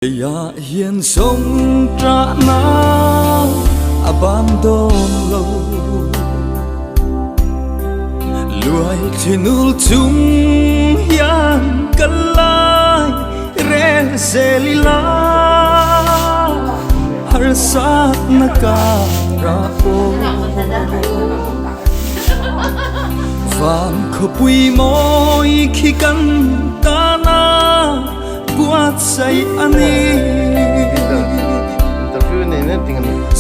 Leiah hian zawngṭahna a ban dawn lo. Luai thinul chung hian ka lai rel zel ila, harsatna karah pawh. Van khawpui mawi khi kan tana. Buatsaih a ni.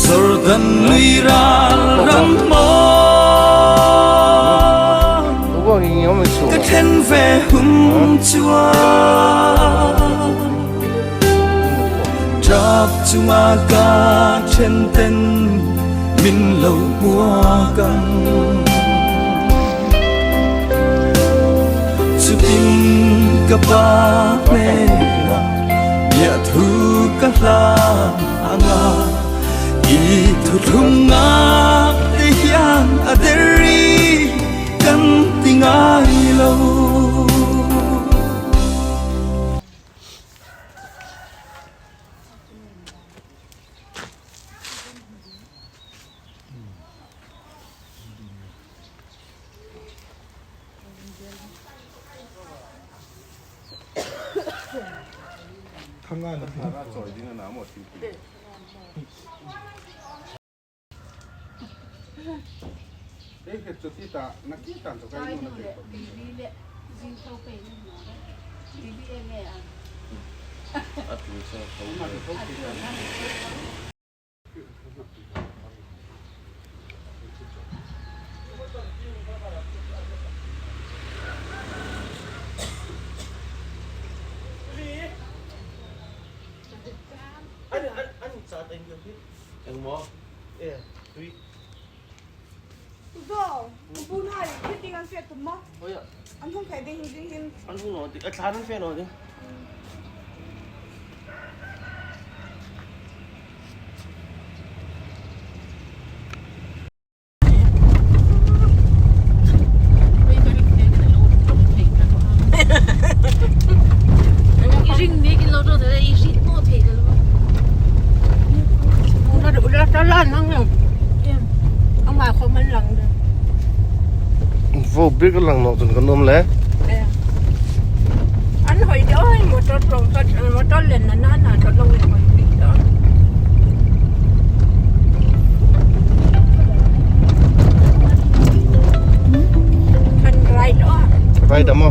Jordan lui ral ram maw ka then ve hun chuan Tap chunga ka then ten min lo hmuak ang. Chutin ka pa hnenah bia thu ka hlan ang a, i thuthlungah te hian a der i kan ti ngai lo. Vo bik a lang lo chun kan awm le. Right amo.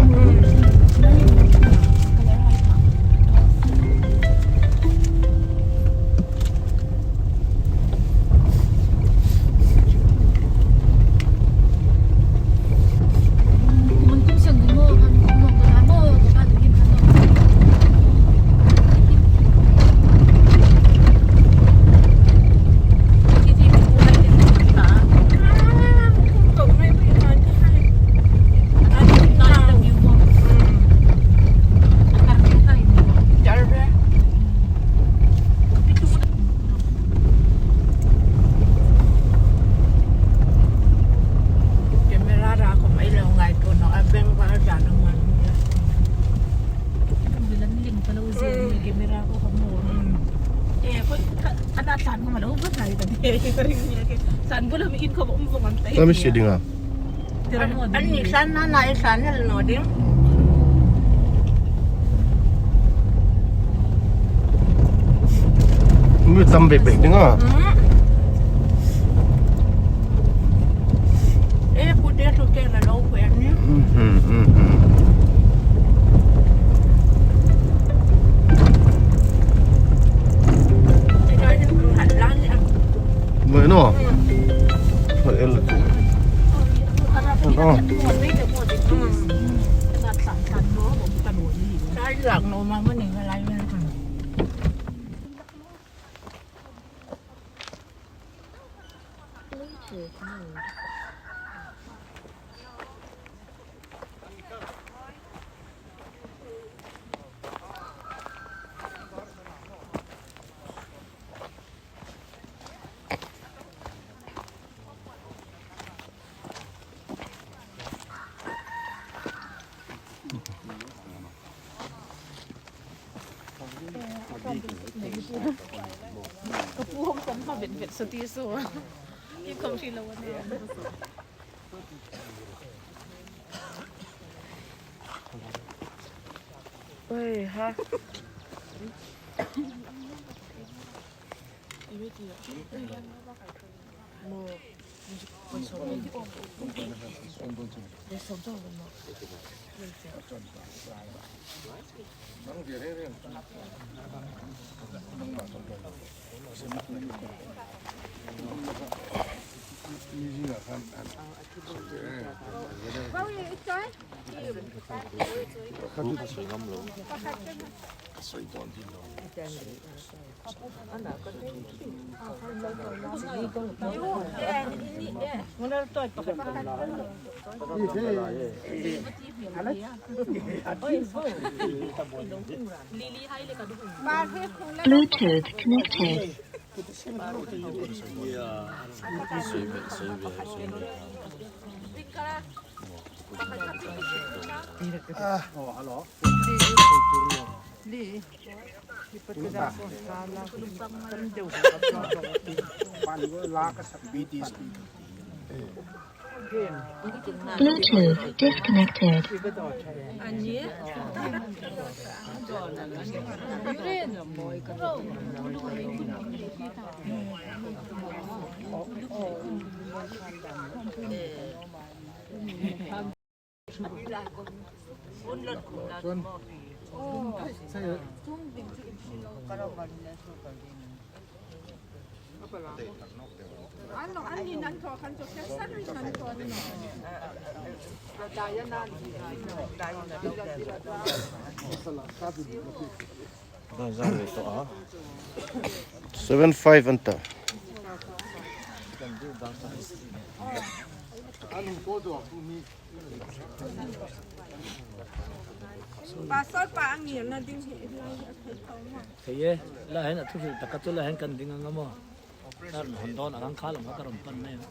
Kami si dinga. Mi tam bek bek dinga. Mới nó. Phải em là Bluetooth connected. Bluetooth disconnected. 75 an ta. Thei e, la hian a thu hrilh taka chu la hian kan ding ang a maw? Ka rawn hawn dawn ang ang kha lam kha ka rawn pan mai ang.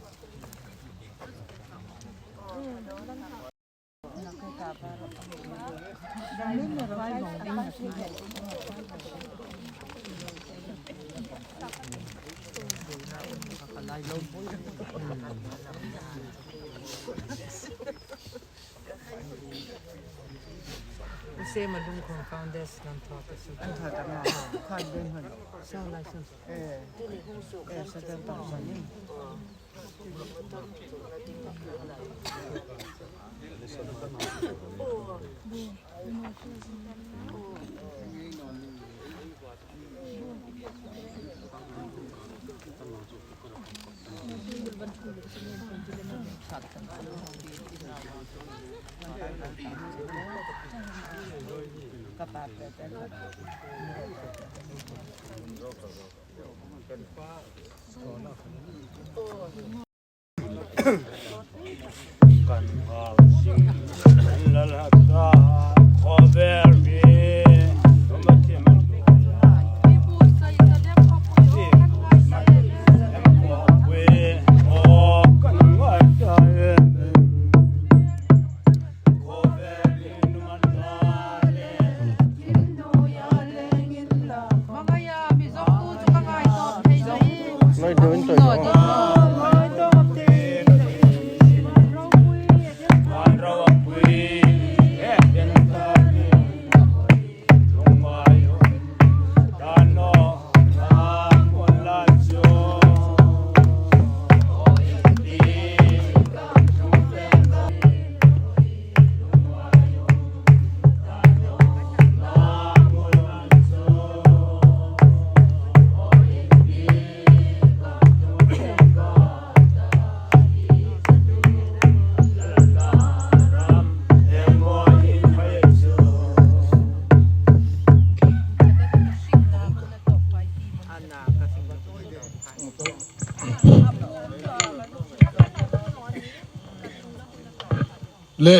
Le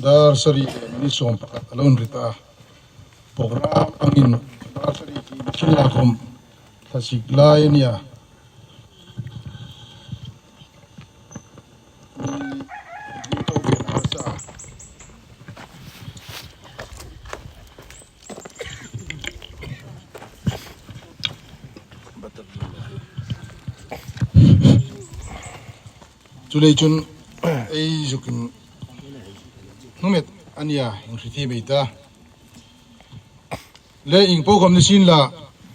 dar sarih leh minute 11 a lo inri ta a, program angin dar sarih hi mihring lakawm thlasik lai a nia. Mi to ve a harsa a. Chulei chun ei zukin hnumet ania ing hrithi mei ta. Le ing pawh khawm ni sin la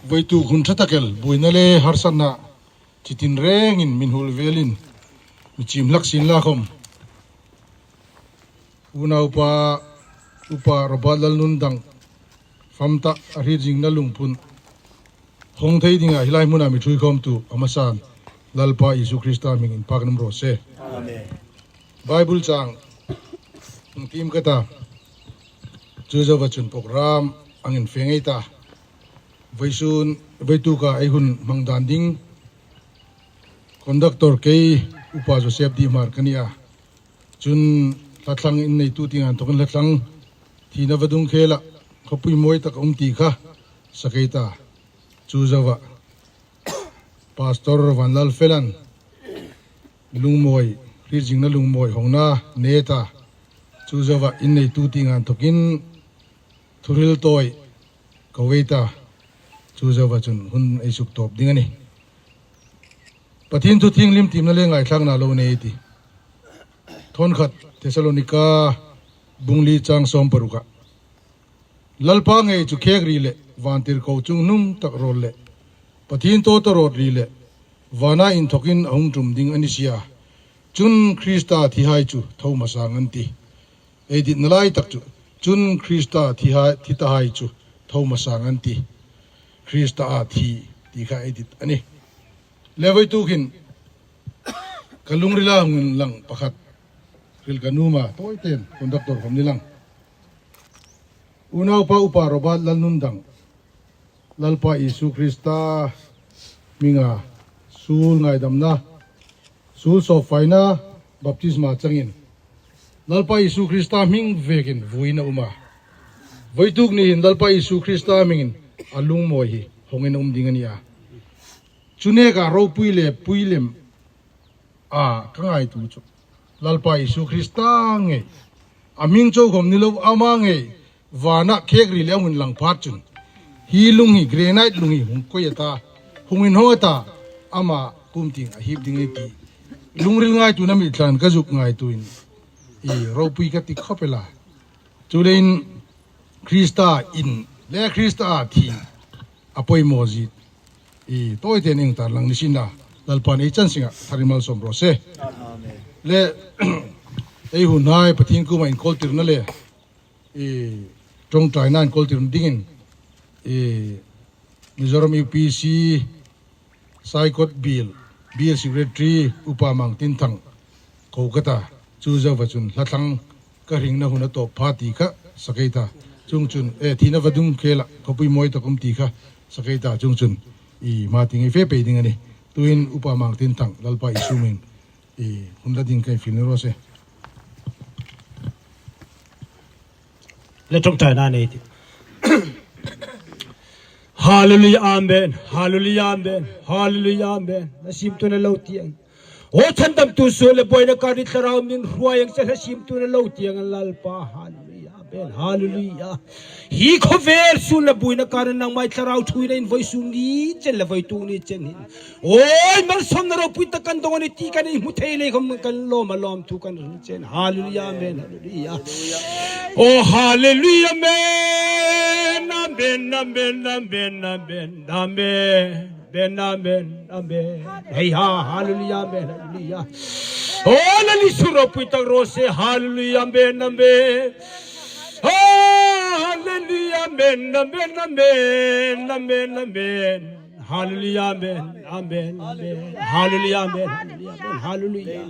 vawitu hun tha takel buaina le harsatna chitin rengin min hul velin mi chim hlak sin la khawm. Unaupa upa Robert Lalnundang famta a hritzingna lungphun hawng thei dingah helai hmunah mi ṭhuikhawmtu a hmasan Lalpa Isu Krista hming in pak nam rawh se. Bible chang tim ka ta chu zova chun pawk ram ang in fe ngei ta veisun veitu ka ei hun hmang dan ding conductor kei upa Joseph di hmar ka nia Cun hlathlang inn neitu tingan thawk in hlathlang thi na va dung khel ah khuapui mawi tak a um ti kha sakei ta. Cu zoh ah Pastor Van Lal Felan lungmawi hrirzing na lungmawi hong na ne ta. Cu zoh ah inn neitu tingan thawk in thuril tawi ko vei ta. Cu zoh ah cun hun ei suk tawp ding ani. Pathian cu thianghlim timna le ngaithlaknak lo nei ti. Thawnkhat Thesalonika bungli chang 16 ah Lalpa ngei chu khek ri le vantir ko chung nung tak rawl le Pathian to to rawt ri le vana in thokin a hung tum ding ani sia chun Krista thi hai chu tho masang an ti ei dit na lai tak chu chun Krista thi hai thi ta hai chu tho masang an ti Krista a thi ti kha ei dit ani. Le voi tu khin ka lungrila hungin lang pakhat ril ka nu ma toi ten conductor khom ni lang. Unau pa upa Robert Lalnundang Lalpa Isu Krista minga sul ngaidamna sul sofaina baptisma changin Lalpa Isu Krista hming vekin vuina uma. Voituk ni hin Lalpa Isu Krista mingin a lungmawi hi hongin um ding ani a. Chune ka ropui le puilem a ka ngai tu chu Lalpa Isu Krista nge a ming cho khom ni lo ama nge vana khek ri le hun lang phat chun hi lung hi granite lung hi hung koi ata hungin ho ata ama kum ting a hip ding ti lungril ngai tu na mi thlan ka zuk ngai tu in i ropui ka ti khopela chulein Krista in le Krista a thi apoi mo ji i toi ten ing tar lang ni sin na lalpan ei chan singa tharimal som ro se le ei hun nai pathin kuma in kol tir na le i tong trai nan kol tir dingin i Mizoram UPC Saikot Bill Bill Secretary Upa Mang Tin Thang Kolkata chu zova chun hlathlang ka hring na hun a tawp pha ti kha sakei ta chung chun e thi na vadung khela khawpui mawi takum ti kha sakei ta chung chun i ma ti ngei fe pe ding ani tuin upa mang tin thang lalpa isu ming i hun la ding kai fil ni ro se. Le tawngtai na nei ti. Hallelujah amen hallelujah amen hallelujah amen na sim tu na lo ti ang O chhandamtu sual le buaina kar i thlarau min hruai ang che hlasim tu na lo tiang an lalpa hallelujah amen hallelujah hi khawvel sul le buina kar nang mai thlarau thui na in voi sung ni chen le voi tu ni chen hin oi malsom na ropui tak kan dong ani ti kan i hmu thei le khom kan lom a lom thu kan rin chen hallelujah amen hallelujah oh hallelujah amen amen amen amen amen amen Ben amen amen hei ha hallelujah amen hallelujah oh lali suro pui tak ro se hallelujah amen amen hallelujah amen amen amen amen amen hallelujah amen amen amen hallelujah amen hallelujah amen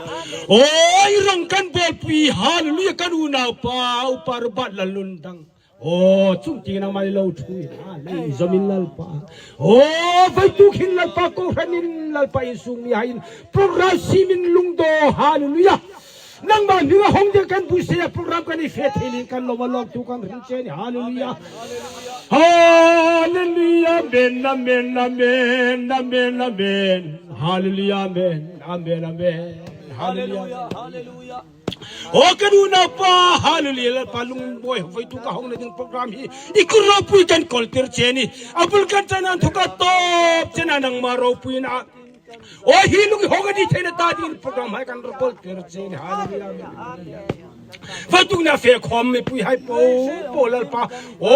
hallelujah oi rong kan bol pui hallelujah kan unau pa upar bat lalun dang Aw chung ti nang mali lo thu in a lei zomin lalpa aw vai tu khin lalpa ko hran in lalpa in sung mi hain program simin lungdo hallelujah nangmah hming a hong ding kan bu se program kan i fe thelin kan lo lok tu kan rin che ni hallelujah hallelujah amen amen amen amen amen hallelujah amen amen amen hallelujah hallelujah Aw kan unau pa hallelujah lalpa lungbawi voi tu ka hong na ding program hi ikur ropui kan kol tir che ni abul kan chanan thuka top chena nangma ropui na Aw hi lung hong ani theina ta ding program hai kan repol ter che ni hallelujah. Vatung na fe khom mi pui hai po po lalpa o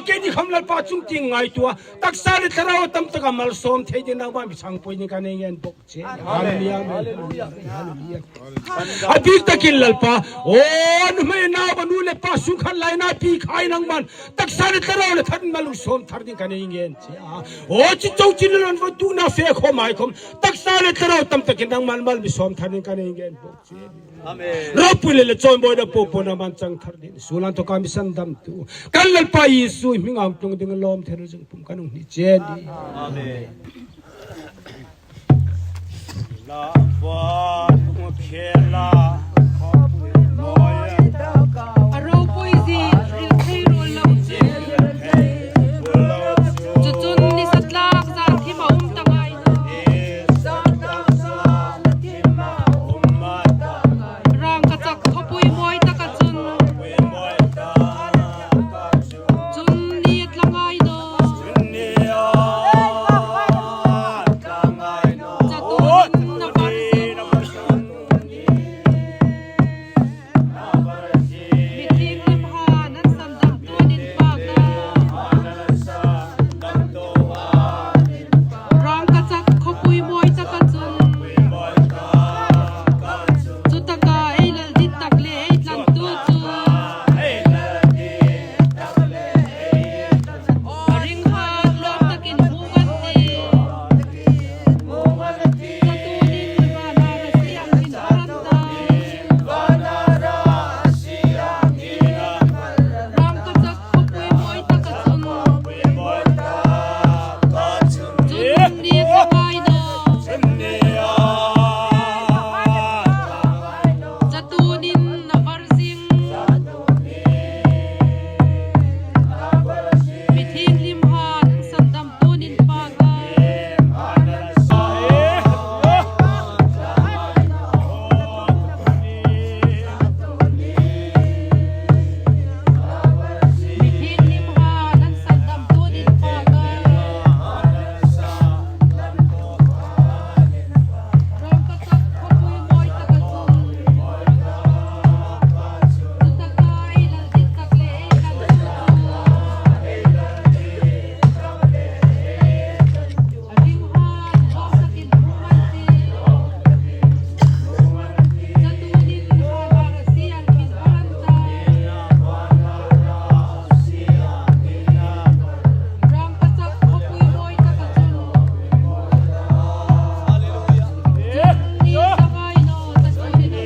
ke ni kham lalpa chung ting ngai tua taksa le thlarau tam taka mal som thei din nang ba mi chang poi ni kan ngen bok che hallelujah hallelujah hallelujah abik takin lalpa o nu me na ba nu le pa su khan lai na pi khai nang man taksa le thlarau le than malu som thar ding kan ngen che a o chi chau chin lon vo tu na fe khom ai khom taksa le thlarau tam takin nang man mal mi som thar ding kan ngen bok che Amen. Ropui le chawi mawi na pu pun aman chang thar din sulan to kami san dam tu kan lalpa Yesu hming ang tlung ding lom ther jing pum kanung ni chen ni. Amen. La va khela A ropui zi hril thei rawl lo cu. Cucun ni satlak zan thim a um ta ngai lo. Rangkachak khuapui mawi tak ahcun cun ni a tla ngai naw. Catuan in na var zing. Mithianghlim ha nan sandam tuan in pa ka. Rangkachak khuapui mawi tak ahcun cu taka ei lal dit tak le ei tlantu cu a ring hat luak takin hmu kan ti. Catuan in van ah ra sianginn a ran dai. Rangkachak khuapui mawi tak ahcun cun ni a tla ngai naw. Catun in na var zing. Mithianghlim ha nan sandam tun in pa ka. Mithianghlim ha nan sandam tun in pa ka. Rangkachak khuapui mawi tak ahcun cu taka ei lal dit tak le ei tlantu cu a ring han lawm takin hmu an ti. Catuan in van ah ra sianginn a ran dai. Rangkachak khuapui mawi tak ahcun cun ni a tla ngai naw catuan in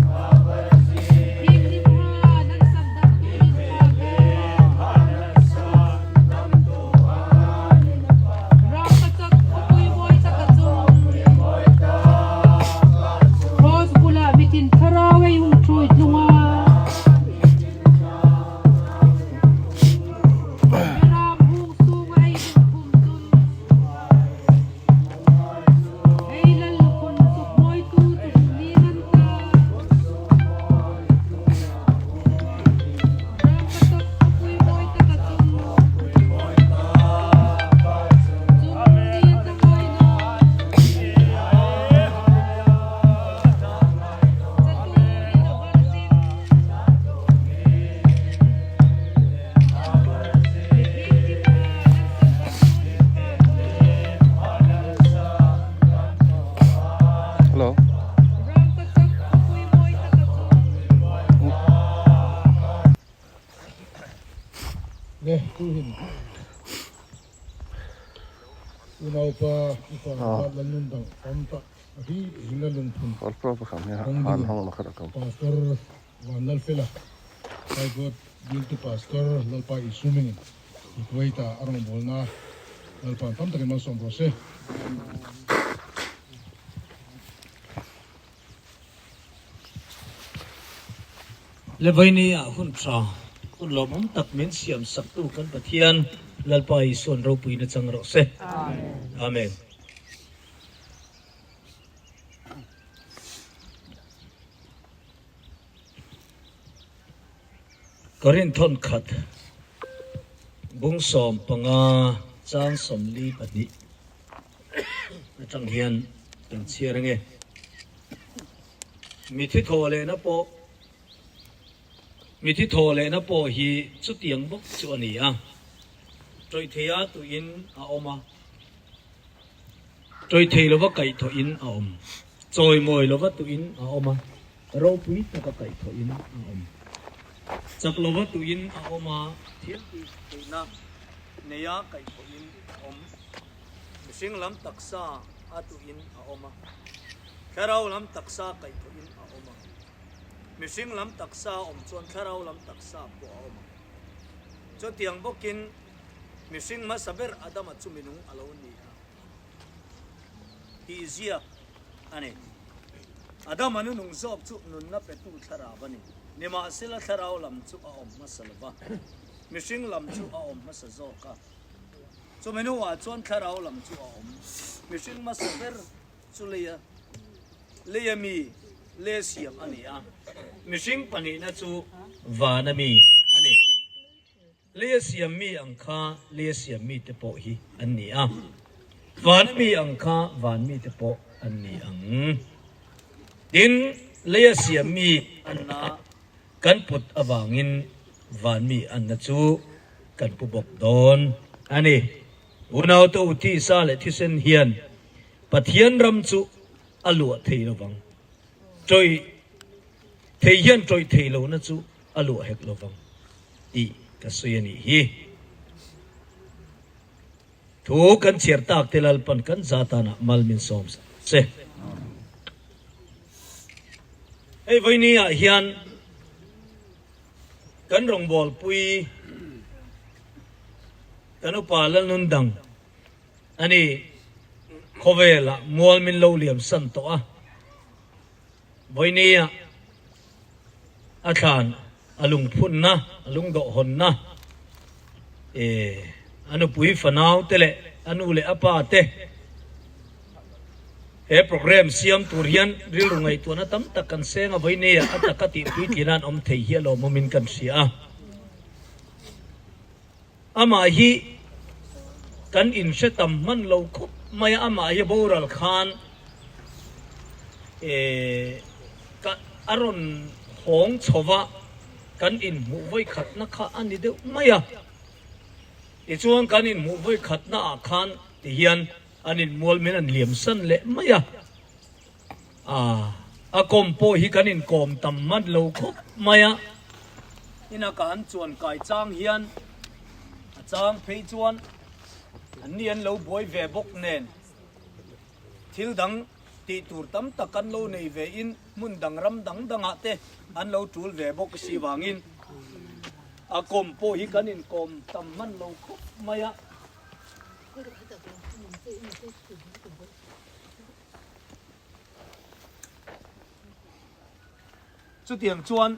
a var zing. Mithianghlim ha nan sandam tun in pa ka. Rangkachak khuapui mawi tak ahcun Cross bulah mitin thlarau ei um ṭui tlung ah Mirang hung sung a ei lungphum cun ei lal lukhun suk mawitu cu ni nan ta. Rangkachak khuapui mawi tak ahcun cun ni a tla ngai naw. Catuan in a var zing. Mithianghlim ha nan sandam tun in pa ka. Hello. Rangkachak khuapui mawi tak ahcun Le tu hin unaupa upa lalnun dang tam tak hi zinga lungphun Hol pro pa kham ya han hong ma khat kam. Pastor Vanlalfela High Court Bialtu Pastor Lalpa Isu mingin i Kuwait ah a rawngbawlna Lalpa'n tam takin malsawm rawh se. Levaini ah hun tha, hun lawmawm tak min siam saktu kan Pathian Lalpa Isua'n ropuina chang rawh se. Amen. Korinthon khat bung 15 chang 42 atang hian kan chhiar ange. Mithi thaw lehna pawh Mithi thaw lehna pawh hi chutiang bawk chu a ni a, tawih theia tuin a awm a, tawih thei lova kaih thawhin a awm, chawimawi lova tuin a awm a, ropui taka kaih thawhin a awm, chak lova tuin a awm a, thil tih theihna neia kaih thawhin a awm, mihring lam taksa a tuin a awm a, thlarau lam taksa kaih thawhin a awm a. Mihring lam taksa a awm chuan thlarau lam taksa pawh a awm ang. Chutiang bawkin mihring hmasa ber Adama chu minung a lo ni a tih ziak a ni. Adama nunung zawk chu nunna petu thlarau a ni. Nimahsela thlarau lam chu a awm hmasa lo va, mihring lam chu a awm hmasa zawk a. Chumi hnuah chuan thlarau lam chu a awm. Mihring hmasa ber chu leia leia mi le siam a ni a, mihring pahnihna chu vana mi a ni. Leia siam mi ang kha leia siam mite pawh hi an ni a, vana mi ang kha van mite pawh an ni ang. Tin, leia siam mi anna kan put avangin van mi anna chu kan pu bawk dawn a ni. Unaute u tisa leh thisen hian Pathian ram chu a luah thei lovang. Tawih thei hian tawih thei lohna chu a luah hek lovang tih ka sawi a nih hi. Thu kan chhiar tak te Lalpan kan za tanah mal min sawm sak che. Hei vawiini ah hian kan rawngbawlpui kan upa Lalnundang A ni, khawvelah mual min lo liam san tawh a, vawinia a thlan a lungphunna, a lungdawhhawnna, eh, a nupui fanau te leh a nu leh a pa te he program siam tur hian rilru ngaihtuahna tam tak kan seng a, vawinia a taka tihpui tlina an awm thei hi a lawmawmin kan hria a. Amah hi kan inhre tam hman lo khawp mai a, amah hi boral khan ka a rawn hawng chho va, kan inhmuh vawikhatna kha a ni deuh mai a. Tichuan kan inhmuh vawikhatna ah khan tihian an inmual min an liam san leh mai a, a kawm pawh hi kan inkawm tam hman lo khawp mai a. Ina ka han chuan kai chang hian a chang phei chuan an ni an lo buai ve bawk nen thil dang tih tur tam tak an lo nei ve in hmun dang ram dang dangah te an lo tul ve bawk si vangin a kawm pawh hi kan inkawm tam hman lo khawp mai a. Chutiang chuan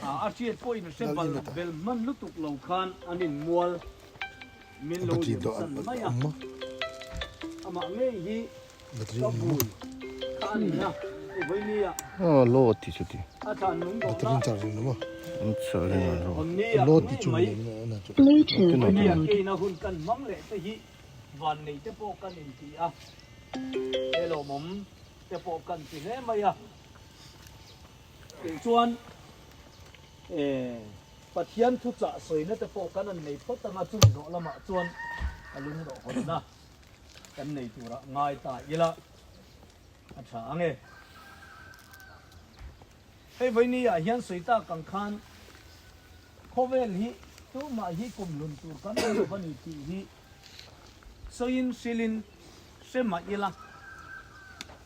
a hriat pawhin hre bal bel hman lutuk lo khan an inmual min lo liam san mai a. Amah ngei hi ka bul kha a ni a, i vawinia a thlan nung dawhna hawnnia ngei mai Bluetooth vawinia mode. keina hun kan hmang leh te hi Vannei te pawh kan inti a, he lawmawm te pawh kan ti hle mai a. Tichuan Pathian thuchah sawina te pawh kan han nei phawt anga chumi zawh lamah chuan a lungrawhhawnna kan nei turah ngai ta ila a tha ang e. Hei vawiini ah hian sawi tak ang khan khawvel hi tumah hi kumhlun tur kan awm lo a ni tih hi Sawiin hrilhin hre mah ila,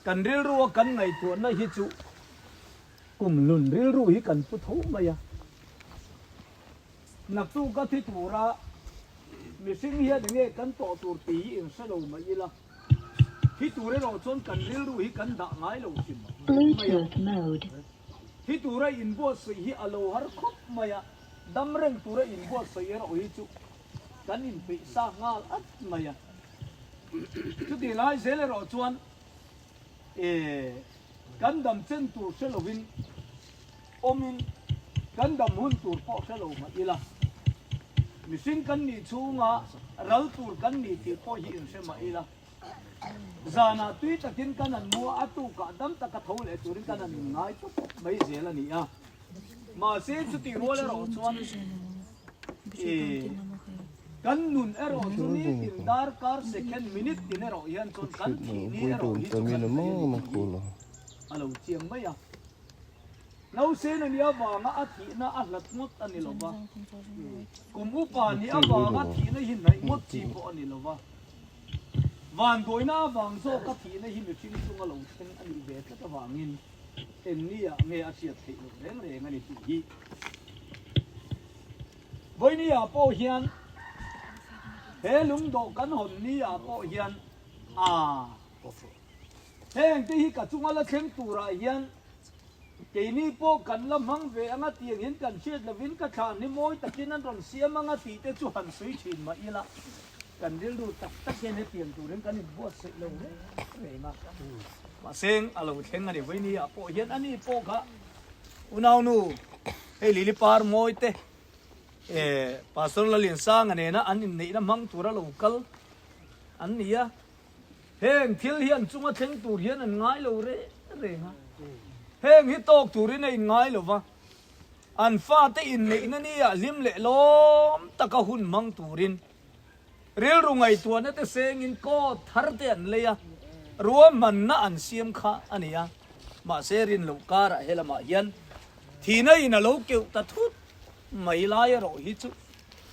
kan rilrua kan ngaihtuahna hi chu kumhlun rilru hi kan pu tho mai a. Naktuka thi tura mihring hian enge kan tawh tur tih hi inhre lo mah ila, thi tur erawh chuan kan rilru hi kan dah ngai lo hrim mai a. Bluetooth mode. Thi tura inbuatsaih hi a lo har khawp mai a, dam reng tura inbuatsaih erawh hi chu Kan inpeih sa nghal at mai a. Chutih lai zel erawh chuan kan dam chen tur hre lovin awmin. Kan dam hun tur pawh hre lo mah ila, mihring kan nih chhunga ral tur kan nih tih pawh hi inhre mah ila, zanah tui takin kan han mu a, a tukah dam taka tho leh turin kan han inngai tawp mai zel a ni a. Mahse chutih rual erawh chuan i kan nun erawh chu nitin darkar second minute tin erawh hian chuan kan thih ni erawh hi chu kan thei a ni tih hi a lo chiang mai a. Nausen a nih avanga a thihna a hlat ngawt a ni lo va, kum upa nih avanga thihna hi hnaih ngawt chi pawh a ni lo va, vanduaina avang zawka thihna hi mihring chunga lo thleng a nih ve tlat avangin eng nia nge a hriat theih loh reng reng a ni tih hi Vawinia pawh hian he lungdawh kan hawn nia pawh hian a Heng te hi ka chunga la thleng turah hian keini pawh kan la hmang ve anga tiang hian kan hriat lovin ka thlan hi mawi takin an rawn siam anga tih te chu han sawi thin mah ila kan rilru tak tak hian hetiang turin kan inbuatsaih lo reng reng a. Mahse a lo thleng a ni vawinia ah pawh hian ani pawh kha unaunu hei Lily par mawi te eh Pastor Laliansanga nena an inneihna hmang tura lo kal an ni a. Heng thil hi an chunga thleng tur hian an ngai lo reng reng a, heng hi tawk turin a inngai lo va, an fate inneihna nia hlim leh lawm taka hun hmang turin rilru ngaihtuahna te sengin coat thar te an lei a, ruahmanna an siam kha a ni a, mahse rin loh karah helamah hian thihna in a lo keuh ta thut mai lai erawh hi chu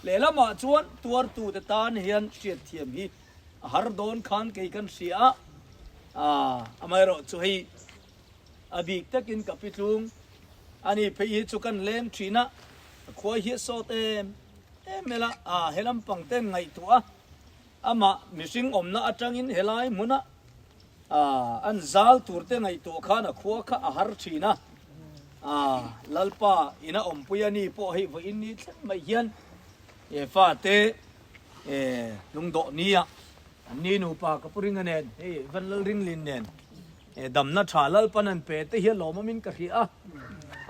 lehlamah chuan tuartute tan hian hriatthiam hi A har dawn khan kei kan hria a, aah amaherawh chu hei a bik takin ka pi tlung a ni phei hi chu kan leng thin a, a khuai hi a sawt em em ela, aah he lampang ten ngaihtuah a, amah mihring awmna atangin helai hmuna aah an zal tur te ngaihtuah khan a khua kha a har thin a, aah Lalpa ina awmpui a ni pawh hei vawiin ni thleng mai hian he fate E lungdawh nia an ni nupa ka pu ringa nen hei van lal ringlin nen e damna tha lalpan an pe te hian lawmawm in ka hria a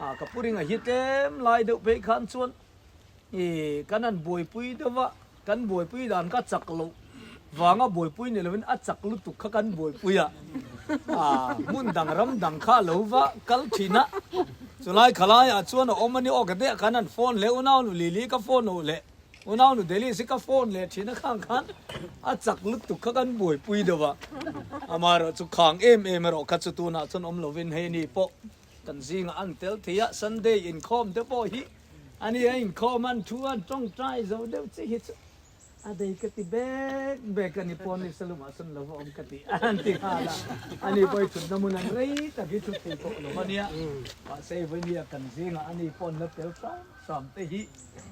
a ka pu ringa hi tlem lai deuh phei khan chuan e kan han buaipui deuh a kan buaipui dan kha chak loh vanga buaipui ni lovin a chak lutuk kha kan buaipui a a hmun dang ram dang kha lo va kal thin a chulai khalaiah chuan a awm a ni aw ka deh khan an phone leh unau nu lili ka phone loh leh Unau nu Delhi si ka phone leh thin a khang khan a chak lutuk kha kan buaipui deuh a, amaherawh chu khang em em erawh kha chu tunah chuan awm lovin hei ni pawh kan zingah an tel thei a, Sunday inkhawm te pawh hi a ni a inkhawm an thu an tawngtai zo deuh che hi chu a dei ka ti bek bek a ni pawn ni salumah sawn lo va awm ka ti an ti nghal a, ani pawh hi thutna hmun an rei tak hi thu thei pawh lo a nia, mahse vawinia kan zingah ani pawh an la tel hram. Samte hi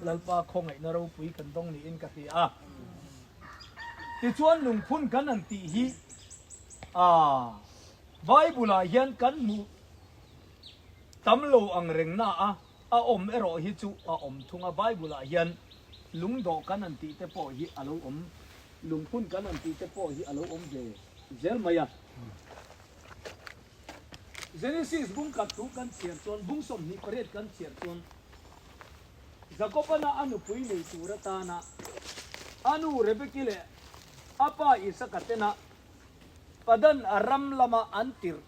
Lalpa khawngaihna ropui kan dawng niin ka hria a. Tichuan lungphun kan han tih hi a Bible ah hian kan hmuh tam lo ang reng na a, a awm erawh hi chu a awm thung a. Bible ah hian lungdawh kan han tih te pawh hi a lo awm, lungphun kan han tih te pawh hi a lo awm ve zel mai a. Genesis bung khat thu kan chhiar chuan, bung 28 kan chhiar chuan, Jakobana a nupui nei tur atana a nu Rebeki leh a pa Isaka tena Padan Aram lama an tirh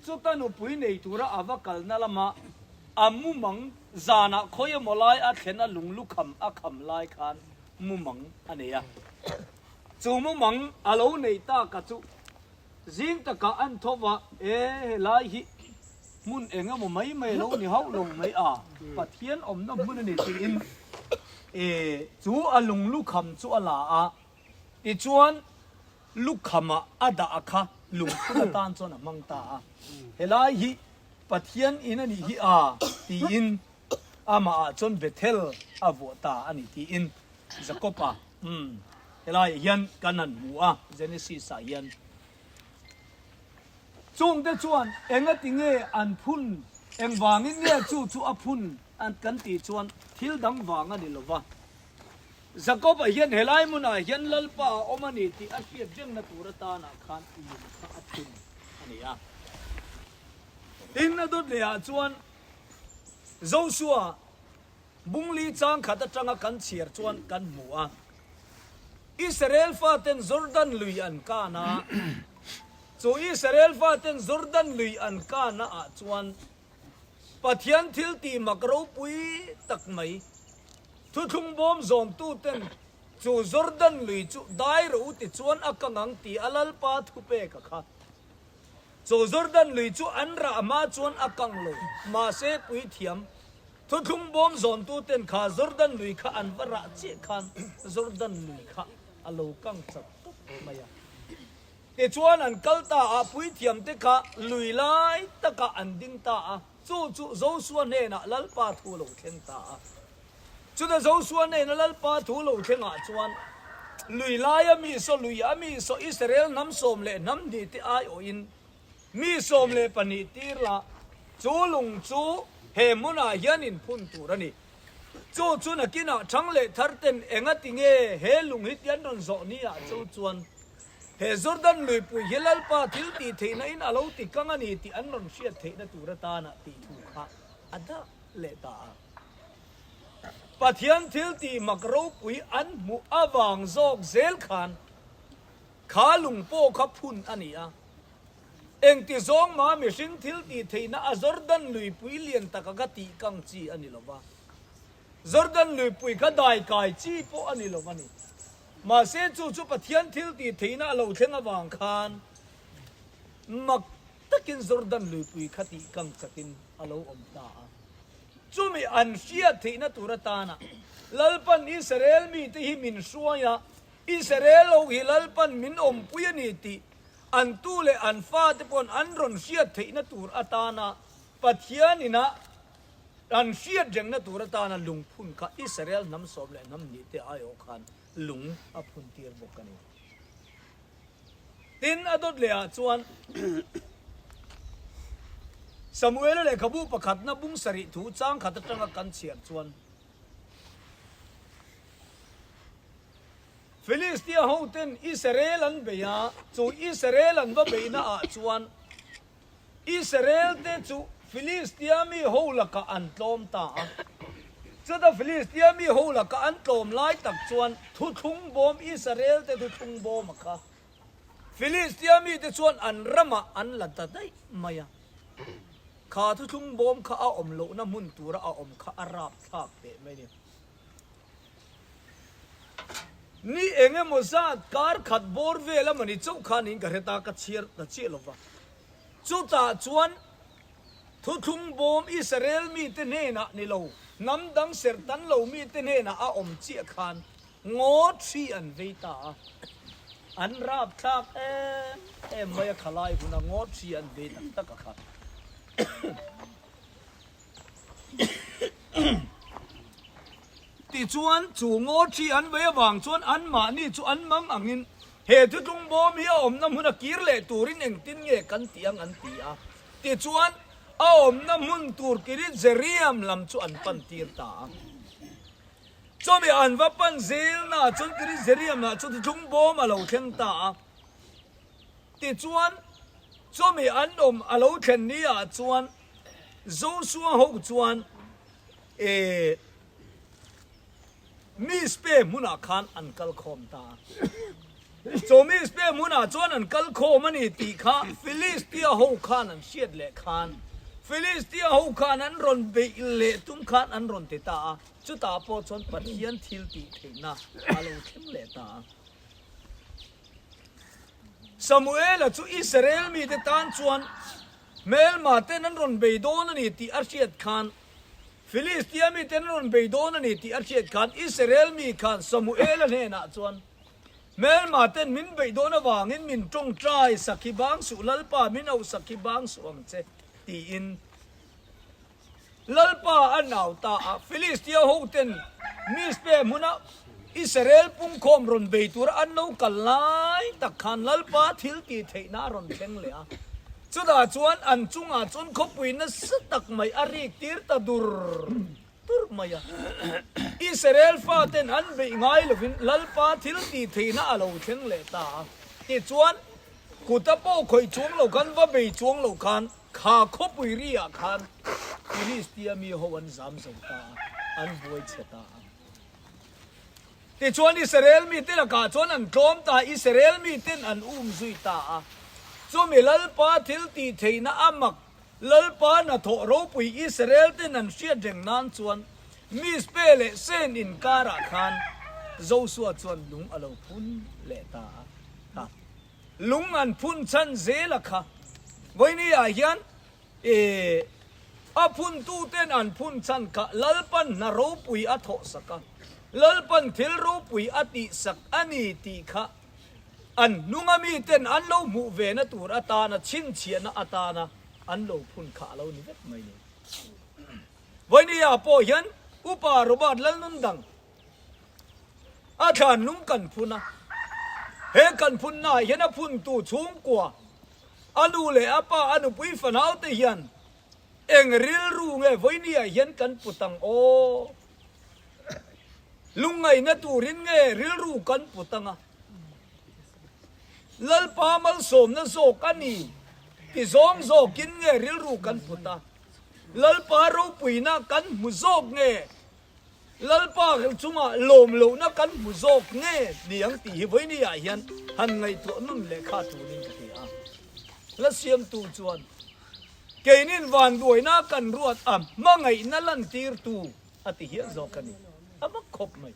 chuta nupui nei tura a va kalna lama a mumang zanah khawi emaw lai a thlen a lung lukham a kham lai khan mumang a nei a. Chu mumang a lo nei taka chu Zing takah an tho va, E, helai hi hmun eng emaw mai mai lo ni hauh lo mai a, Pathian awmna hmun a ni tiin e, chu a lung lukham chu a la a, tichuan lukhamah a dah a kha lungphun atan chuan a hmang ta a, helai hi Pathian in a nih hi a, tiin amahah chuan Bethel a vuah ta a ni tiin Jakob-a Umm, helaiah hian kan han hmu a, Genesis ah hian. Chungte chuan engati nge an phun, engvangin nge chu chu a phun an kan tih chuan thil dang vang a ni lo va. Jakob-a hian helai hmunah hian Lalpa a awm a ni tih a hriat rengna tur atanah khan lung kha a phun a ni a. Tin, a dawt lehah chuan. Joshua bungli chang khat atanga kan chhiar chuan kan hmu a. Israel faten Jordan lui an kan a, chu Israel faten Jordan lui an kanna ah chuan Pathian thil tih mak ropui tak mai thuthlung bawm zawntuten chu Jordan lui chu dai rawh u ti chuan a kang ang tih a Lalpa thupek a kha. Chu Jordan lui chu an rah hma chuan a kang lo, mahse puithiam thuthlung bawm zawntuten kha Jordan lui kha an va rah chiah khan Jordan lui kha a lo kang chat tawp mai a. Tichuan an kal ta a, puithiamte kha lui lai takah an ding ta a, chu chu Josua hnenah Lalpa thu lo thleng ta a. Chuta Josua hnena Lalpa thu lo thlengah chuan, Lui laia mi saw lui a mi saw Israel hnam 12 hnte aiawhin mi 12 tir la, chu lung chu he hmunah hian inphun tur a ni. Chu chu nakinah thang leh thar ten engati nge he lung hi tian rawn zawh ni ah chu chuan he Jordan luipui hi Lalpa thil tih theihna in a lo ti kang a ni tih an rawn hriat theihna tur atana tih thu kha a dah leh ta a. Pathian thil tih mak ropui an hmuh avang zawk zel khan kha lung pawh kha phun a ni a. Engti zawng mah mihring thil tih theihna a Jordan luipui lian taka kha tih kang chi a ni lo va. Jordan luipui kha dai kai chi pawh a ni lo a ni. Mahse chu chu Pathian thil tih theihna a lo thleng avang khan mak takin Jordan luipui kha tih kang chakin a lo awm ta a. Chumi an hriat theihna tur atana Lalpan Israel mite hi min hruai a, Israel ho hi Lalpan min awmpui a ni tih an tu leh an fate paw'n an rawn hriat theihna tur atana Pathian ina an hriat rengna tur atana lungphun kha Israel hnam 12 aiawh khan lung a phun tir bawk a ni. Tin, a dawt leh ah chuan Samuela lehkhabu pakhatna bung sarih thu chang khat atanga kan chhiar chuan Filistia hoten Israel an bei a, chu Israel an va beihna ah chuan Israel te chu Filistia mi ho lakah an tlawm ta a. Chuta Filistia mi ho lakah an tlawm lai tak chuan thuthlung bawm Israel te thuthlung bawm a kha Filistia mite chuan an ramah an la ta daih mai a. Kha thuthlung bawm kha a awm lohna hmun tura a awm kha a rapthlak teh mai a ni. Ni eng emaw zat kar khat bawr vel a mani chauh khan in ka hre ta ka chhiar ta chiah lo va. Chutah chuan thuthlung bawm Israel mite hnenah ni lo, hnam dang serh tan lo mite hnenah a awm chiah khan ngaw thi an vei ta a. An rapthlak em em mai a khalai huna ngaw thi an vei tak tak a kha. Tichuan, chu ngaw thi an vei avang chuan anmahni chu an mang angin he thuthlung bawm hi a awmna hmuna kir leh turin engtin nge kan tih ang an ti a. Tichuan, a awmna hmun tur kirin Jeriam lam chu an pan tir ta a. Chumi an va pan zelnaah chuan kirin Jeriam lah chu thuthlung bawm a lo thleng ta a. Tichuan, chumi an awm a lo thlen ni ah chuan Joshua ho chuan e Mizpe hmunah khan an kal khawm ta a. Chu Mizpe hmunah chuan an kal khawm a ni tih kha Philistia ho khan an hriat leh khan Philistia ho khan an rawn beih leh tum khan an rawn ti ta a. Chutah pawh chuan Pathian thil tih theihna a lo thleng leh ta a. Samuela chu Israel mite tan chuan Hmelma ten an rawn bei dawn a ni tih a hriat khan, Filistia mi ten an rawn bei dawn a ni tih a hriat khan, Israel mi khan Samuela hnenah chuan, Hmelma ten min beih dawn avangin min tawngtai sak hi bang suh, Lalpa min auh sak hi bang suh ang che, tiin Lalpa a nau ta a, Filistia hoten Mizpe hmuna Israel pungkhawm rawn bei tura an lo kal lai tak khan Lalpa thil tih theihna a rawn thleng leh a. Chutah chuan an chungah chuan khawpui nasa tak mai a rik tir ta dur dur mai a. Israel faten an beih ngai lovin Lalpa thil tih theihna a lo thleng leh ta a. Tichuan, kuta pawh khawih chuang lo khan va bei chuang lo khan, Kha khawpui ri ah khan. Philistia mi ho an zam zo ta a, an buai chhe ta a. Tichuan Israel mite lakah chuan an tlawm ta a, Israel miten an um zui ta a. Chumi Lalpa thil tih theihna a mak, Lalpa hnathawh ropui Israel ten an hriat reng nan chuan Mizpe leh Sen inkarah khan Josua chuan lung a lo phun leh ta a. Ha. Lung an phun chhan zel a kha. Vawiini ah hian e a phuntuten an phun chhan kha Lalpan hna ropui a thawh sak a, Lalpan thil ropui a tih sak a ni tih kha an hnunga miten an lo hmuh ve na tur atana chhinchhiahna atana an lo phun kha a lo ni vek mai ni. Vawiini ah pawh hian Upa Robert Lalnundang A thlan lung kan phun a, he kan phunnaah hian a phuntu chhungkua, a nu leh a pa, a nupui fanaute hian eng rilru nge vawinia hian kan put ang aw? Lungngaihna turin nge rilru kan put ang a? Lalpa malsawmna zawk a ni ti zawng zawkin nge rilru kan put a? Lalpa ropuina kan hmu zawk nge? Lalpa chungah lawm lohna kan hmu zawk nge ni ang tih hi vawiini ah hian han ngaihtuah nun lehkha turin ka ti a. Hla siamtu chuan, Keinin vanduaina kan ruat a, hmangaihna lantirtu a ti hial zawk a ni. A mak khawp mai.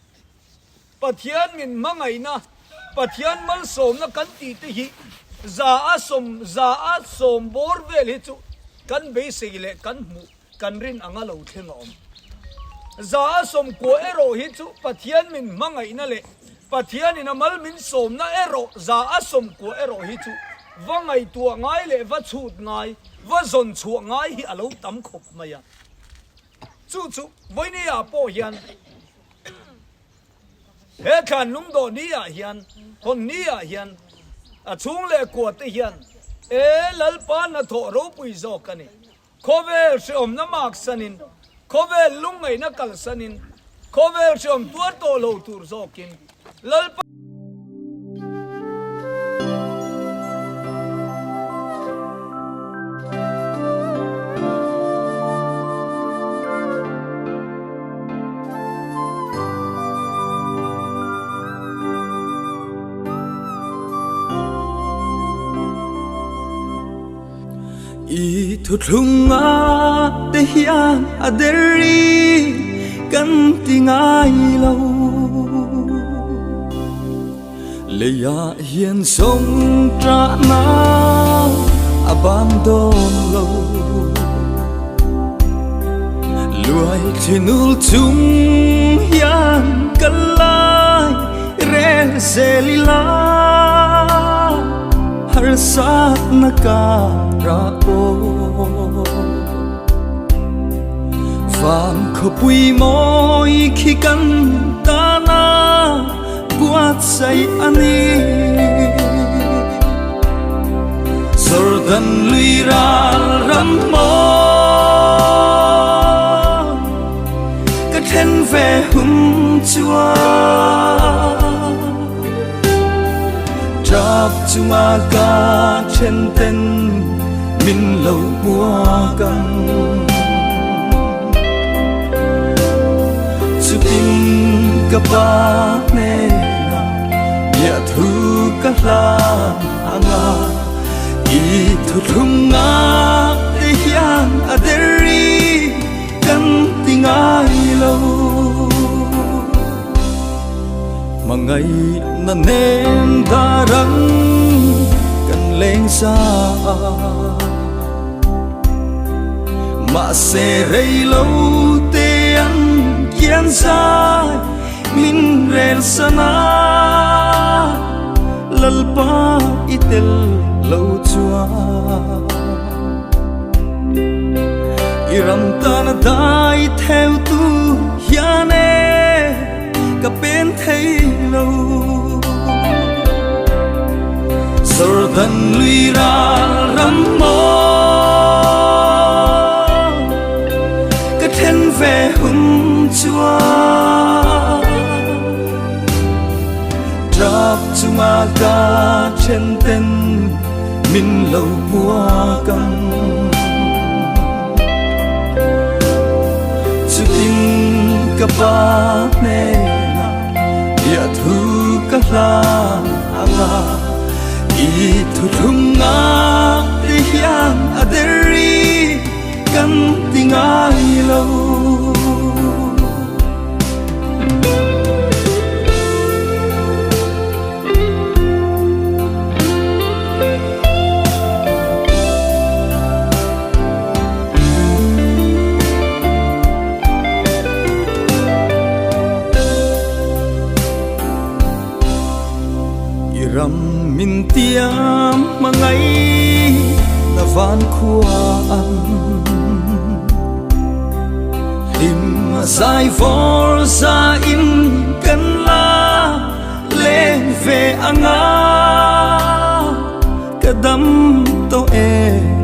Pathian min hmangaihna, Pathian malsawmna kan tih te hi za a sawm bawr vel hi chu kan beisei leh kan hmuh kan rin anga lo thleng a awm. 190 erawh hi chu Pathian min hmangaihna leh Pathianin a mal min sawmna erawh 190 erawh hi chu va ngaihtuah ngai leh va chhut ngai, va zawn chhuah ngai hi a lo tam khawp mai a. Chu chu vawinia pawh hian he thlan lungdawh ni ah hian, hawn ni ah hian a chhung leh kua te hian e Lalpa hnathawh ropui zawk a ni. Khawvel hreawmna maksanin, khawvel lungngaihna kalsanin, khawvel hreawm tuar tawh lo tur zawkin Lalpa. I thuthlunga te hian a deri kan ti ngai lo. Leiah hian sawng ṭahna a ban dawn lo. Luai thinul chung hian ka lai rel zel ila. Harsatna karah pawh Van khawpui mawi khi kan tana buatsaih a ni. Jordan lui ral ram mawi ka then ve hun chuan. Tap chunga ka then ten min lo hmuak ang. Chutin ka pa hnenah biahthu ka hlan anga i thuthlung ngak te hian a deri kan ti ngai lo. Hmangaihna nen darang kan leng sa a, mahse rei lo te an kian zai min rel san a, Lalpa i tel lo chuan i ram tana dai theo tu hian e. Ka pen thei lo. Jordan lui ral ram maw ka then ve hun chuan Tap chunga ka then ten min lo hmuak ang. pa hnenah biahthu ka hlan anga i thuthlung ngah ti hian a der i kan ti ngai lo. I ram min tiam hmangai na van khua ang hlim zai vawr za in kan la leng ve anga ka dam tawh e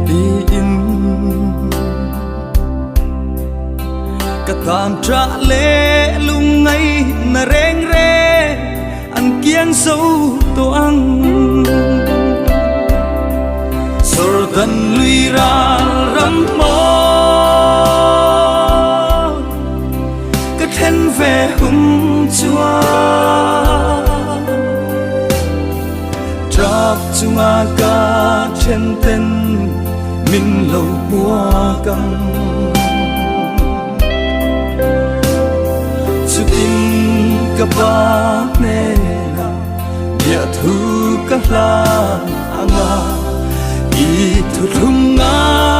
tiin ka tan ṭah leh lungngai na reng reng an kiang zo tawh ang. Jordan lui ral ram mawi ka thlen ve hun chuan Trap chunga ka then ten min lo hmuak ang. Chutin ka pa hnenah biahthu ka hlan anga i thuthlung nga.